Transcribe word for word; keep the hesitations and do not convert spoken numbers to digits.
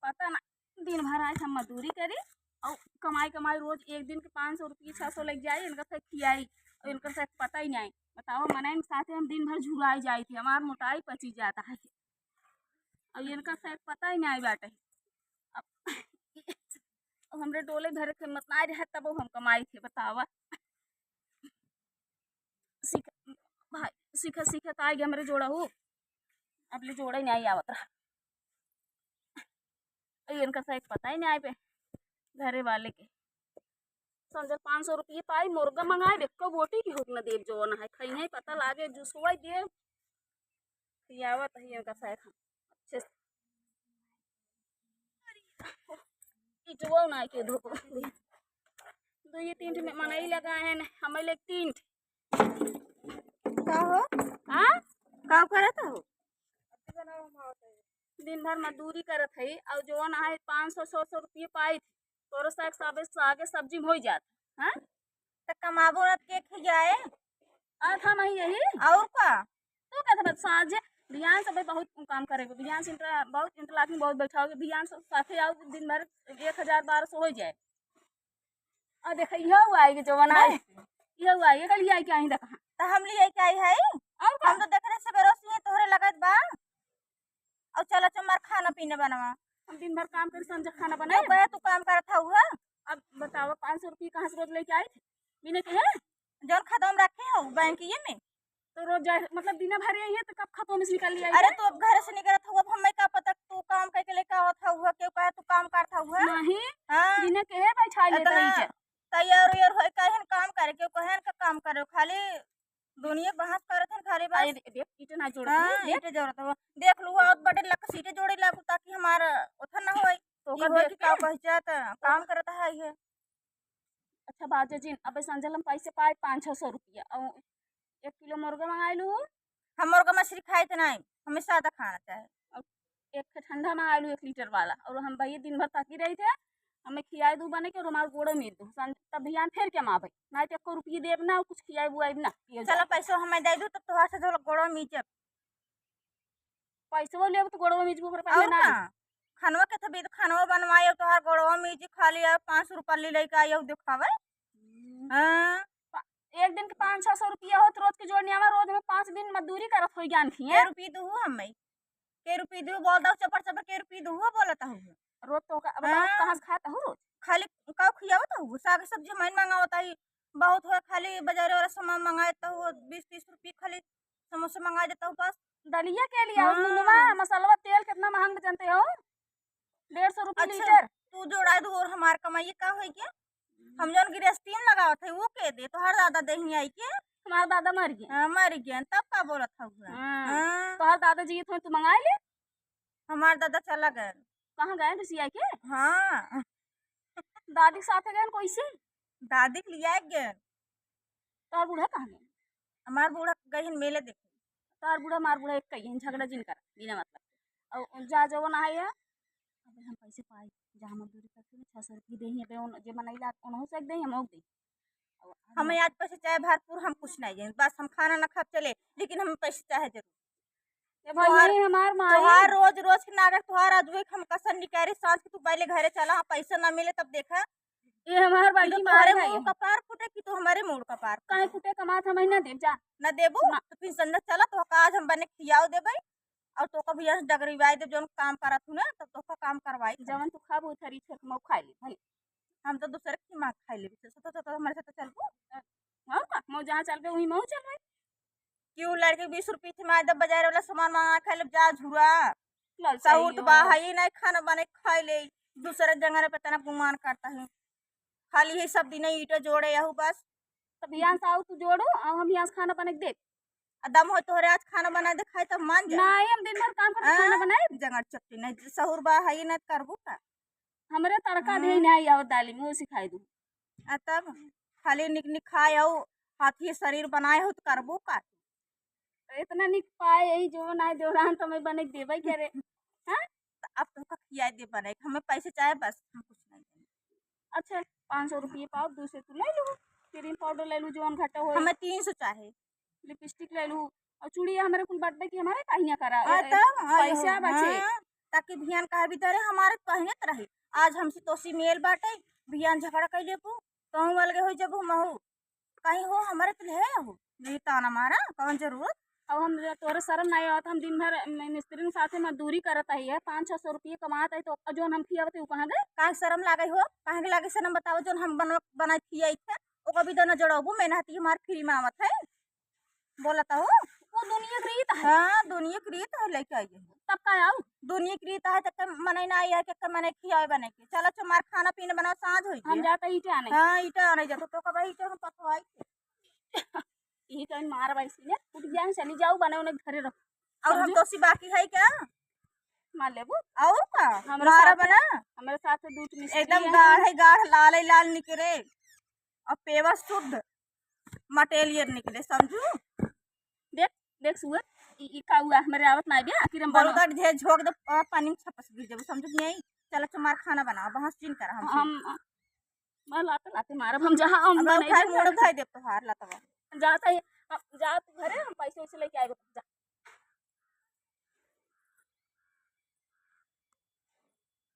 पता ना, दिन भर आए हम मजदूरी करी और कमाई कमाई रोज एक दिन के पाँच सौ रुपये, छह सौ लग जाए, इनका से खियाई और इनका से पता ही नहीं। बताओ, मनई में साथे हम दिन भर झुराई जाई थी, हमार मोटाई पची जाता है और इनका से पता ही नहीं बाटे। अब, अब हमरे डोले भरे के हिम्मत ना रहे, तब हम कमाई थे, बतावा। सीख, भाई, सीखत सीखत आइ गए हमरे जोड़ा हो, अब ले जोड़ा ही नहीं आवत रहा। अरे, इनका शायद पता ही नहीं आए पे घरे वाले के। समझल, पाँच सौ रुपये पाई, मुर्गा मंगाए, एक्को बोटी की होक न देब, जो ना है, खाई नहीं, पता लागे, जूसवा देब, खियावत है इनका शायद हम अच्छे से। इटवो ना के धोबो। दो ये तीन ठे में मनई लगा है ना, हमें ले तीन ठे। का हो? हाँ? का करत हो? दिन भर मजदूरी करत है और जवन आए पाँच सौ, सौ, सौ रुपये पाई थे, तोरो साग साबे सागे सब्जी में हो जात, हाँ? त कमाबो न के खियाए। आज हम ही यही। और का? तू कहत बा साँझे बिहान से भाई बहुत काम करे, बिहान से इंटर-, बहुत इंटरलॉकिंग बहुत बैठा हो, बिहान से साथे आओ, दिन भर एक हजार बारह सौ हो जाए। और देख, इहो हुआ है कि जवन आए, बस। इहो हुआ है, ये कल आई क्या ही देखा। त हम लिए क्या ही है? और का? हम तो देख रहे सवेरों से ये तोहरे लगत बा। और चला चमार खाना पीना बनवा। हम दिन भर काम करी, संझा खाना बनाए। कहे तू काम करत हऊ है? अब बतावा, पाँच सौ रुपये कहाँ से रोज लेके आई थी? बिना कहे? जौन खाता में रखे हो बैंक ये में? तो रोज जाए, मतलब दिन भर यही है, तो कब खाता में से निकाल लिया अरे है? तू अब घर से निकलत हऊ, अब हमें का पता तू काम करके लेके आवत हऊ है, क्यों कहे तू काम करत हऊ है? नहीं, हाँ। बिना कहे बैठा लेता इतना ही है। तैयार उयार होए, कहे न काम करे, क्यों कहे न का काम करे, खाली दुनिया बहस करत हन खाली बस। अरे दे-, देख, ईंटे ना जोड़त हाँ, हन, देख। ईंटे जोड़त हन। देख लू, आवत बाटे लक सीटे जोड़े लागू, ताकि हमार ओथर ना होई। तो ई ओकर होई देख कि का के? कहै जात, काम करत है ये। अच्छा बाजे जिन, अबे संझल हम पैसे पाए पाँच छः सौ रुपया, और एक किलो मुर्गा मंगाए लू। हम मुर्गा मछली खाए थे नहीं, हमें सादा खाना चाहे। और एक ठे ठंडा मंगाए लू एक लीटर वाला, और हम भैया दिन भर ताकी रही थे, हमें खियाए दू बने के और हमार गोड़ो मीज दू। सं-, तब बिहान फिर के हम आवे, ना तो एको रुपये देब ना, कुछ खियाए बुआए ना, पिए चला जाए। पैसो हमें दे दू, तब तोहार से झोला गोड़ो मीजब। पैसो लेब तो गोड़ो मीजबू, ओकरे पहले और ना। का? खनवा के तभी तो खनवा बनवाए, तोहार गोड़ो मीज खाली, और पाँच सौ रुपया ले लेके आई, और दिखावे। हम्म। हाँ। पा-, एक दिन के पाँच छः सौ रुपया होत, रोज के जोड़ने आवा, रोज में पाँच दिन मजदूरी करत होई ज्ञान खिए। के रुपये दू हमें? के रुपये दू बोल दो, चपर चपर के रुपये दू बोलत हूँ। रोज तो का, बताओ, हाँ। कहाँ से खात हूँ रोज? खाली का खियावत हूँ, साग सब्जी हमें मंगावत ही बहुत हो, खाली बाजारे वाला सामान मंगाए तो वो बीस तीस रुपये खाली समोसे मंगा देता हूँ बस। दलिया के लिए और हाँ। नूनवा, मसालवा, तेल कितना महंग जानते हो? डेढ़ सौ रुपये अच्छा, लीटर। तू जोड़ा दू और हमार कमाई का होई के? हम जौन गृहस्थी में लगावत है, वो के दे? तोहार दादा देही आई के? हमार दादा मर गए। हाँ, मर गए, तब का बोलत हऊ है? हाँ। हाँ। तोहार दादा जी थोड़े तू मंगाए ले? हमार दादा चला गए। कहाँ गए, रिसिया के? हाँ। दादी के साथ गए, कैसे? दादी के लिया गए। तोहार बूढ़ा कहाँ गए? हमार बूढ़ा गए हैं मेले देखे। तोहार बूढ़ा, हमार बूढ़ा एक कही हैं, झगड़ा जिन करा, बिना मतलब के। और जा जवन आए है, अबे हम पैसे पाई, जहाँ मजदूरी करके छः सौ रुपये दे ही, अबे उन-, जे मनैला, उन्हों से एक दे ही, हम ओक दे। हमें आज पैसे चाहे भरपूर, हम कुछ नहीं जाए, बस हम खाना ना खाब चले, लेकिन हमें पैसे चाहे जरूर। ए भाई, तोहार, ये हमार माई। तोहार रोज रोज के नाटक, तोहार आज वही हम कसर निकारे, सांझ के तू पहले घरे चला, हाँ, पैसा ना मिले तब देखा। ये हमार ये बड़की तो तोहरे माई है। मुंह कपार फूटे कि तू हमारे मुंह कपार काहे फूटे? फूटे? कमात हम ही ना देब जा। ना देबू? ना। तो फिर संझा चला, तो का आज हम बने खियाओ देबे, और तो का भी यहाँ से डगरीवाई देब, जौन काम करत हूँ ना, तब तो का काम करवाई। जवन तू खाबू, थरी छक मऊ खाई ले, भले। हम तो दूसरे की माँ खाई लेबे, तो, तो, तो, तो हमारे साथ चलबू? हाँ, मऊ जहाँ चलबे, वहीं मऊ चलबे। क्यों लड़के बीस रुपये थे, मार दे बाजार वाला सामान मंगा खा ले, जा झुरा। ललचाई सहूर तो हो। बा, है ही नहीं, खाना बने खा ले, दूसरे जंगल पे तना गुमान करता है, खाली ही सब दिन ईंटे जोड़े यहू बस। तब यहाँ से आओ तू जोड़ो, और हम यहाँ से खाना बने के देख। आ दम हो तोहरे आज खाना बना दे खाए तब मान जा। नहीं, हम दिन भर काम करके खाना हाँ? बनाए। जंगल चट्टी नहीं, सहूर बा, है ही नहीं, करबू का? हमरे तड़का हाँ। दे नहीं आओ दाली में, वो सिखाई दू। आ तब खाली निक निक खाए हो, हाथी शरीर बनाए हो तो करबो का? इतना निक पाए यही जो ना देवरान तो मैं बने देवे करे। हाँ? तो अब तो खियाए दे बने, हमें पैसे चाहे बस, हम कुछ नहीं देंगे। अच्छा, पाँच सौ रुपये पाओ, दो से तू ले लो, क्रीम पाउडर ले लो, जौन घटा हो। हमें तीन सौ चाहे। लिपस्टिक ले लू और चूड़िया हमारे कुल बात की हमारे काहिया करा, हाँ, ए, ए, तब, हाँ, पैसा हाँ, बचे। हाँ। ताकि भियान कहे भी दरे हमारे कहने त रही। आज हमसे तोसी मेल बाटे, भियान झगड़ा कइ लेबू, तहूँ अलगे होइ जबू महू। कहीं हो हमारे त ले हो, यही ताना मारा, कौन जरूरत? अब हम तोरे शर्म नाहीं आवत, हम दिन भर मि-, मिस्त्रिन साथे मजदूरी करत आई है, पाँच छः सौ रुपये कमात आई, तो जौन हम खियावत आई, उ कहाँ गए? काहे शर्म लागे हो? काहे के लागे शर्म बताओ, जौन हम बन-, बनाई खियाई थे, ओकर भी दोनों जोड़ाबू, मेहनती हमार फ्री में आवत है। बोलत हो? वो दुनिया के रीत है। हाँ, दुनिया के रीत है, लेके आई है। तब का आऊ? दुनिया के रीत है, तब के मने ना आई है, के मने खियाए बने के। चला चो मार खाना पीना बनाओ, साँझ होई हम गया। जाता ईटा आने। हाँ, ईटा आने जातो, तो कब ईटा हम पथवाई थे। ई तो मार वैसी ने, उठ जाए, चली जाऊ, बने उन्हें घरे रखो। और हम समझू? दोषी बाकी है क्या? मार लेबू। और का? हमरा मारा साथे, बना। हमरा साथे दू ठो मिस्त्री एकदम हैं। गाढ़ है, गाढ़, लाल है, लाल निकले। और पेवर शुद्ध मटेरियल निकले, समझू? देख, देख सुअर, ई, ई का हुआ? हमरे आवत ना बे, आखिर हम बनो। बलगट झे झोंक दे, और पानी में छपस गिर जाबू, समझू कि नहीं? चला, तुम्हार खाना बना, बहस जिन करा हमसे। हम, मैं लाते, लाते मारब हम, जहाँ हम अब नहीं खाए देंगे। मोड़ उठाई देब तोहार लतवा। जाता है, अब जा तू घरे, हम पैसे वैसे लेके आएबे, जा।